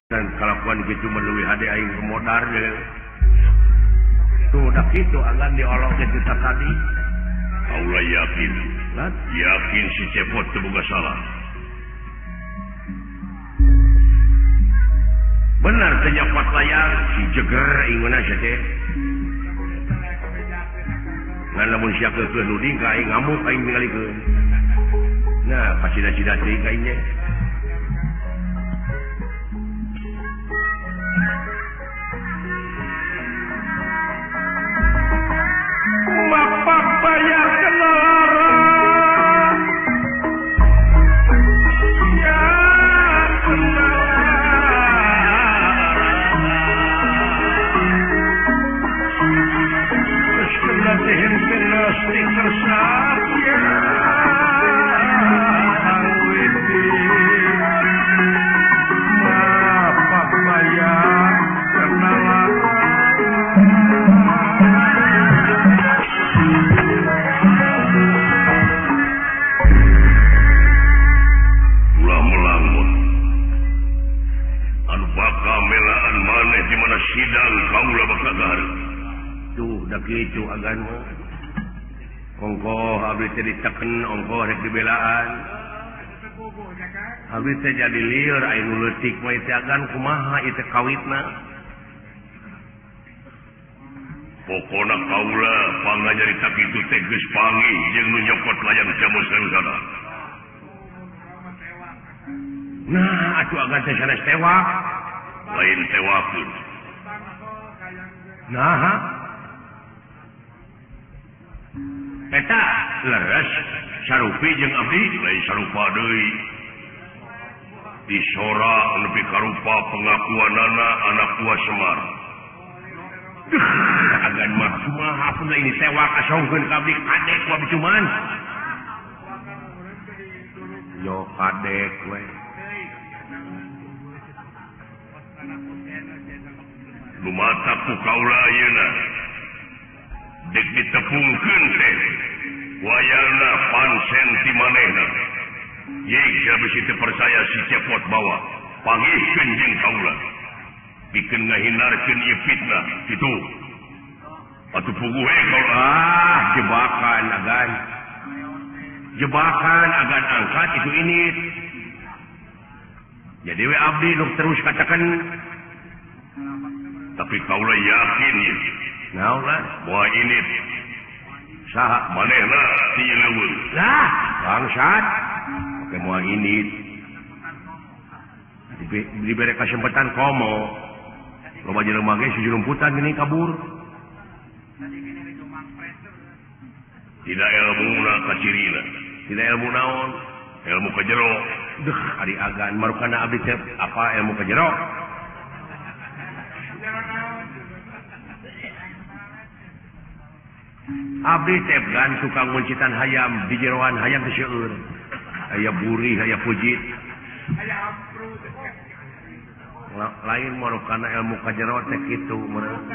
Dan kalakuan gitu melalui hade aing modar tuh dah kitu agan diolok geus tadi. Kaula yakin, yakin si Cepot teu boga salah. Benar teh nyokot layang si jeger inguna sia teh. Ngan lamun sia keukeuh nuding ka aing ngamuk aing ningalikeun. Nah, pasida-sida teuing ka aing nya. Bapak bayar kelara ya kelara terus kena dihentikan stiker saja Bapak bayar kelara. Sidang kaula bakal gahareup. Tuh da kitu agan mah. Ongkoh abdi teh diteken, ongkoh rek dibelaan. Abdi teh jadi lieur aya nu leutik mah teh agan kumaha ieu teh kawitna. Pokona kaula panganyarita kitu teh geus panggih jeung nu nyokot layang jamus sana. Nah, atuh agan teh sanes tewak. Lain tewakeun. Nah, eta leres sarupi jeung abdi lain sarupa deui. Disora nepi karupa pengakuanana anak buah Semar. Agan mah kumaha pun ini tewak asongkeun ka abdi kadek ku abdi cuman. Yo kadek we. Lumata ku kaula ayeuna dek ditepungkeun teh wayalna pansen ti manehna. Ye bisi teu percaya si Cepot bawa panggihkeun jeung kaula pikeun ngahindarkeun ieu fitnah kitu. Atuh puguh we kaula. Ah, jebakan agan. Jebakan agan angkat itu ini. Jadi we abdi nu terus katakan. Tapi kaula yakin ya. Naon lah? Moal ini saha manehna ti leuweung. Lah, bangsat. Oke moal ini. Dibere kesempatan komo. Loba jelema ge sujurumputan geuning kabur. Tidak ilmuna kacirina. Tidak ilmu naon? Ilmu ka jero. Duh, ari agan marukana abdi teh apa ilmu ka jero? Abdi teh gan tukang muncitan hayam di jeroan hayam teh seueur. Aya burih, aya pujit. Lain marukana ilmu ka jero teh kitu meureun.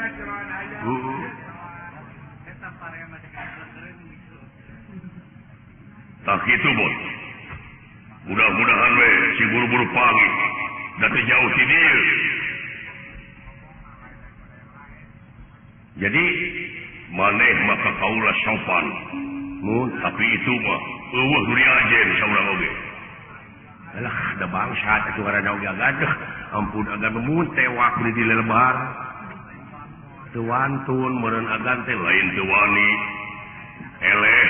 Tah kitu bot. Mudah-mudahan we si buru-buru pagi da teu jauh ti dieu. Jadi maneh maka kaula sopan. Mun tapi itu mah eueuh nu diajen saurang oge. Alah, da bangsat atuh ngaranna oge agaduh. Ampun agan mun tewak di dilebar. Teu wantun meureun agan teh lain teu wani. Eleh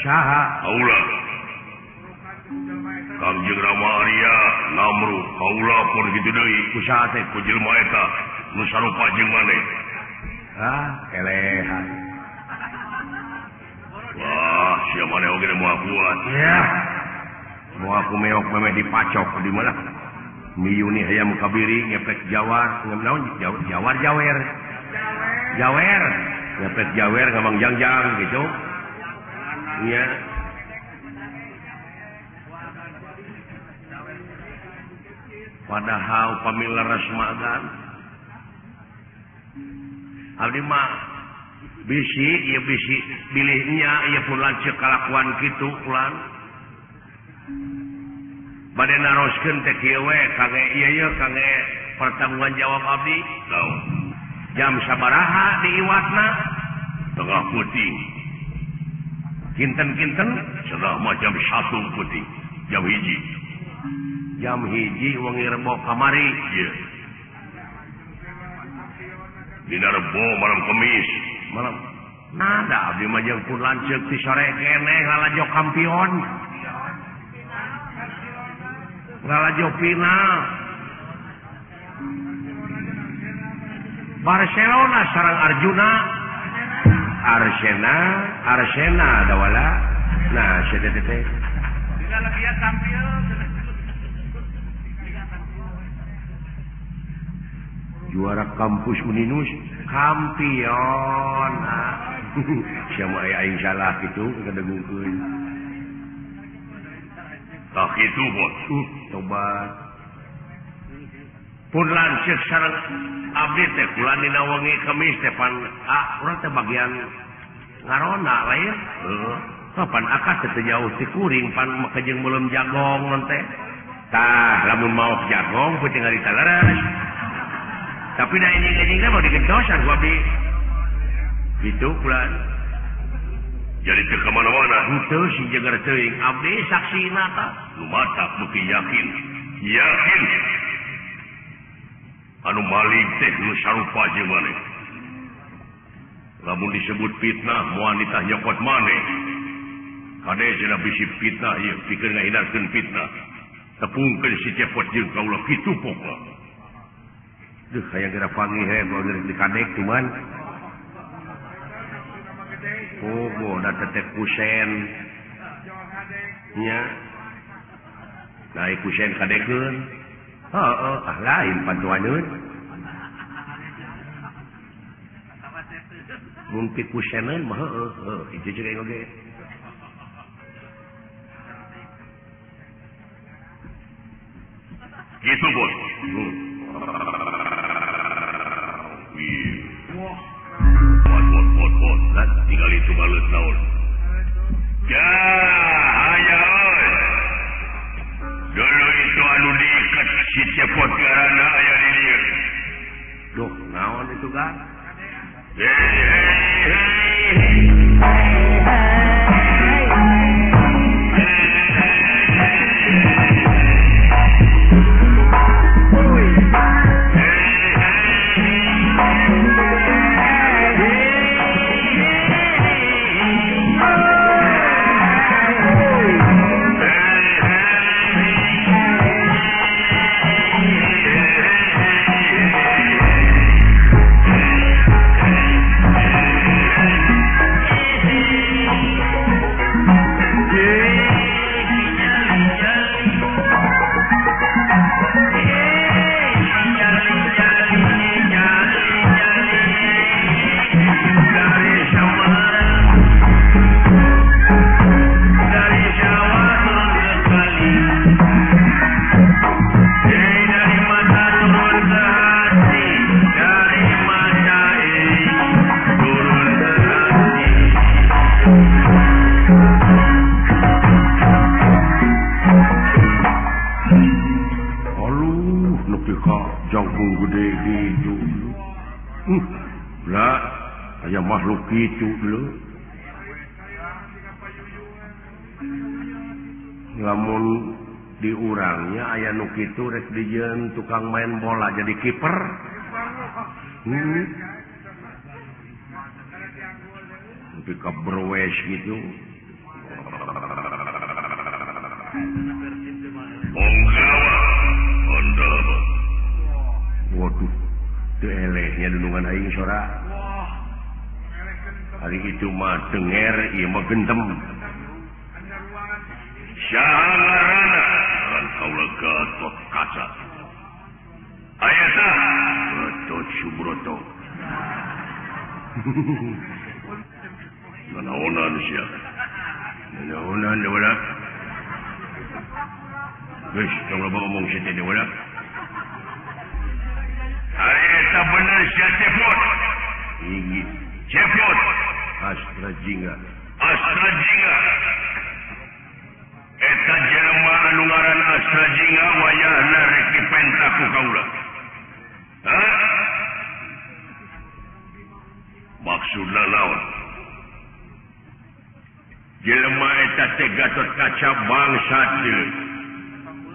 saha kaula. Kangjeng Rama Arya Namru kaula pun kitu deui ku saha teh ku jelema eta nu sarupa jeung maneh. Ah, elehan. Wah, sia maneh oge moal kuat. Ya. Moal ku meok memeh dipacok di mana? Miyuni hayam kabiri ngepek jawar, naon jawar jawer. Jawer, ngepek jawer ngamang jangjang gitu. Iya. Padahal upami leres mah kan. Abdi mah bisi ieu bisi bilihnya ieu pun lanceuk kalakuan kitu ulang. Bade naroskeun teh kieu we kangge ieu ieu kangge pertanggungan jawab abdi. Naon? Jam sabaraha diiwatna? Tengah peuting. Kinten-kinten cenah mah jam 1 peuting, jam 1. Jam 1 wengi Rebo kamari. Ieu. Dina Rebo malam Kemis. Malam. Nada abdi mah jeung pun lanceuk ti sore keneh ngalajo kampion. Ngalajo final. Barcelona sareng Arjuna. Arsena, Arsena dawala. Nah, sia teh teh. Juara kampus Uninus kampion. Sia mah aya aing salah kitu kadegungkeun. Tah kitu bos. Tobat. Pun lanceuk sareng abdi teh kula dina wengi Kemis teh pan urang teh bagian ngarona lain. Heeh. Pan akad teh teu jauh ti kuring pan make jeung meuleum jagong non teh. Tah lamun maok jagong peuting harita leres. Tapi da enjing-enjingna mau digentosan ku abdi. Gitu kula. Jadi teu ka mana-mana. Henteu si jeger teuing abdi saksina tah. Nu matak beuki yakin. Yakin. Anu maling teh nu sarupa jeung maneh. Lamun disebut fitnah moal nitah nyokot maneh. Kade cenah bisi fitnah ieu pikeun ngahindarkeun fitnah. Tepungkeun si Cepot jeung kaula kitu pokna. Duh hayang geura panggih he bae di kadek cuman. Oh, boda teteh kusen. Nya. Naik kusen kadekeun. Heeh, ah lain pantuaneun. Mun pikuseneun mah heueuh, heuh hiji jeung aing oge. Gitu bos. Bot bot bot bot. Lah tinggal itu balut naon. Ya, aya euy. Dulu itu anu diikat si Cepot karana aya di dieu. Duh, naon itu kan? Hey, hey, hey. Makhluk itu lho. Lamun diurangnya aya nu kitu rek dijieun tukang main bola jadi kiper. Nepi ka berwes gitu. Ponggawa Honda. Waduh, teu elehnya dunungan aing sora. Hari itu mah denger, ieu mah gentem. Saha ngaranna? Ngaran kaula Gatot Kaca. Aya tah Gatot Subroto. Nanaonan sia. Nanaonan dewa. Geus tong loba omong sia teh dewa. Aya tah bener sia Cepot. Igi Cepot. Astra Jingga. Astra Jingga. Eta jelema anu ngaran Astra Gatra Jingga wayahna rek dipenta ku kaula. Hah? Maksudna naon? Jelema eta teh Gatot Kaca bangsat deui.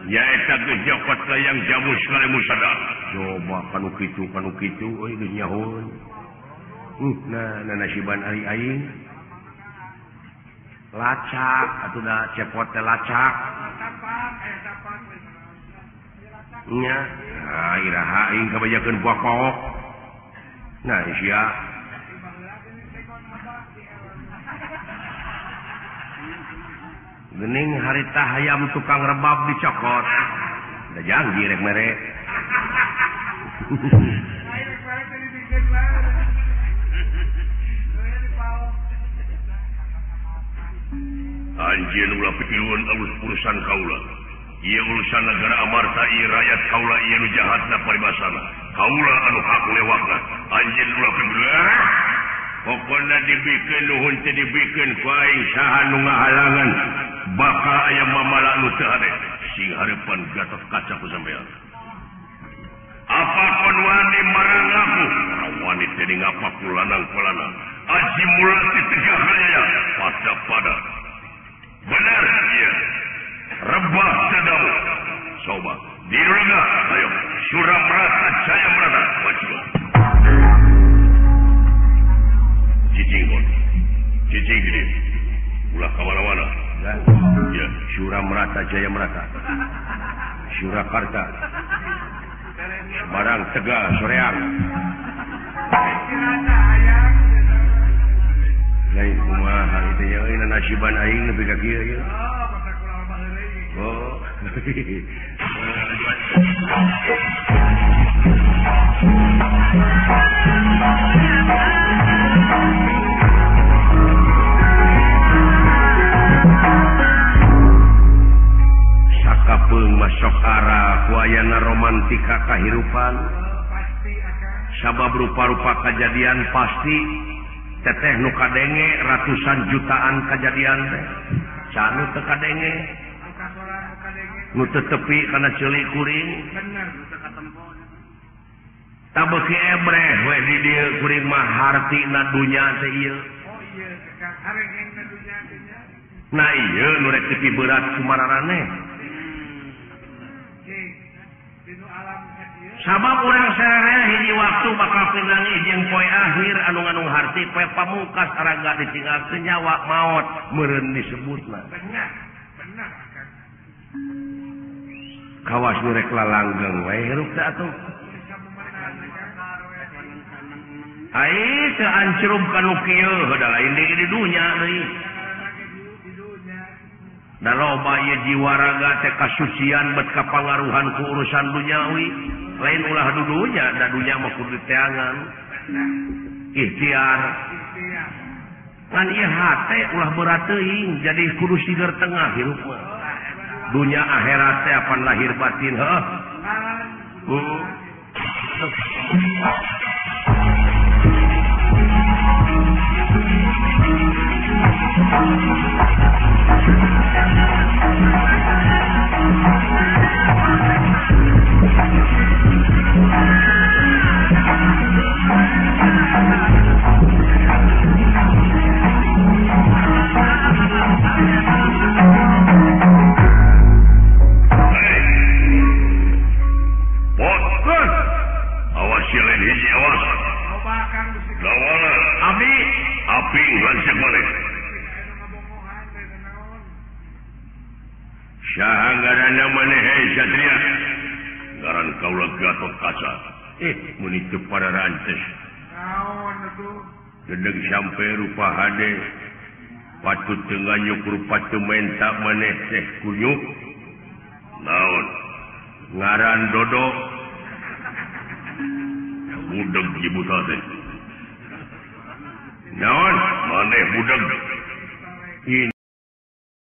Nyaeta geus nyokot layang jamus kali musada. Coba kanu kitu euy geus nyahoeun. Nah nasiban ari aing. Lacak atuh da cepot teh lacak. Nya, nah iraha aing kabajakeun buah paok. Nah sia. Gening harita hayam tukang rebab dicokot. Da janji rek mere. Anjeun ulah pikireun alus urusan kaula. Ieu urusan negara Amarta, ieu rakyat kaula, ieu nu jahatna paribasana. Kaula anu hak lewakna. Anjeun ulah pikireun. Pokona dibikeun nuhun teh dibikeun ku aing saha nu ngahalangan bakal aya mamala nu teu hade. Sing hareupan Gatot Kaca ku sampean. Apa kon wani marang aku? Ora wani teh ngapa ku lanang ku lanang. Aji mulati tegah raya pada-pada. Benar iya. Rebah dadamu. Coba direga ayo suram merata jaya merata wajib. Cicing kon. Cicing gede. Ulah ka mana-mana. Ya, Suram merata jaya merata. Surakarta. Semarang Tegal Soreang. Lain kumaha itu ya euy nasiban aing nepi ka kieu ieu. Oh. Sakapeung masok arah ku ayana romantika kahirupan. Sabab rupa-rupa kajadian pasti teteh nu kadenge ratusan jutaan kajadian teh. Canu teu kadenge. Nu teu tepi kana ceuli kuring. Tabeuki ebreh we di dieu kuring mah hartina dunya teh ieu. Nah ieu nu rek tepi berat kumararane. Sabab urang sararea hiji waktu bakal pinangi jeung poe akhir anu nganung harti poe pamungkas araga ditinggalkeun nyawa maot meureun disebutna. Benar, benar akan. Kawas nu rek lalanggeng we hirup teh atuh. Ai teu ancrub ka nu kieu da lain deui di dunya deui. Da loba ieu jiwa raga teh kasucian bet kapangaruhan ku urusan dunyawi. Lain ulah dudunya, da dunya mah kudu diteangan. Ikhtiar. Ngan ieu hate ulah berat teuing, jadi kudu siger tengah hirup mah. Dunya akhirat teh apan lahir batin heuh. Muni teu pararantes. Naon atuh? Dedeg sampe rupa hade. Patut teu nganyuk rupa teu menta maneh teh kunyuk. Naon? Ngaran Dodo. Budeg ibu teh. Naon? Maneh budeg.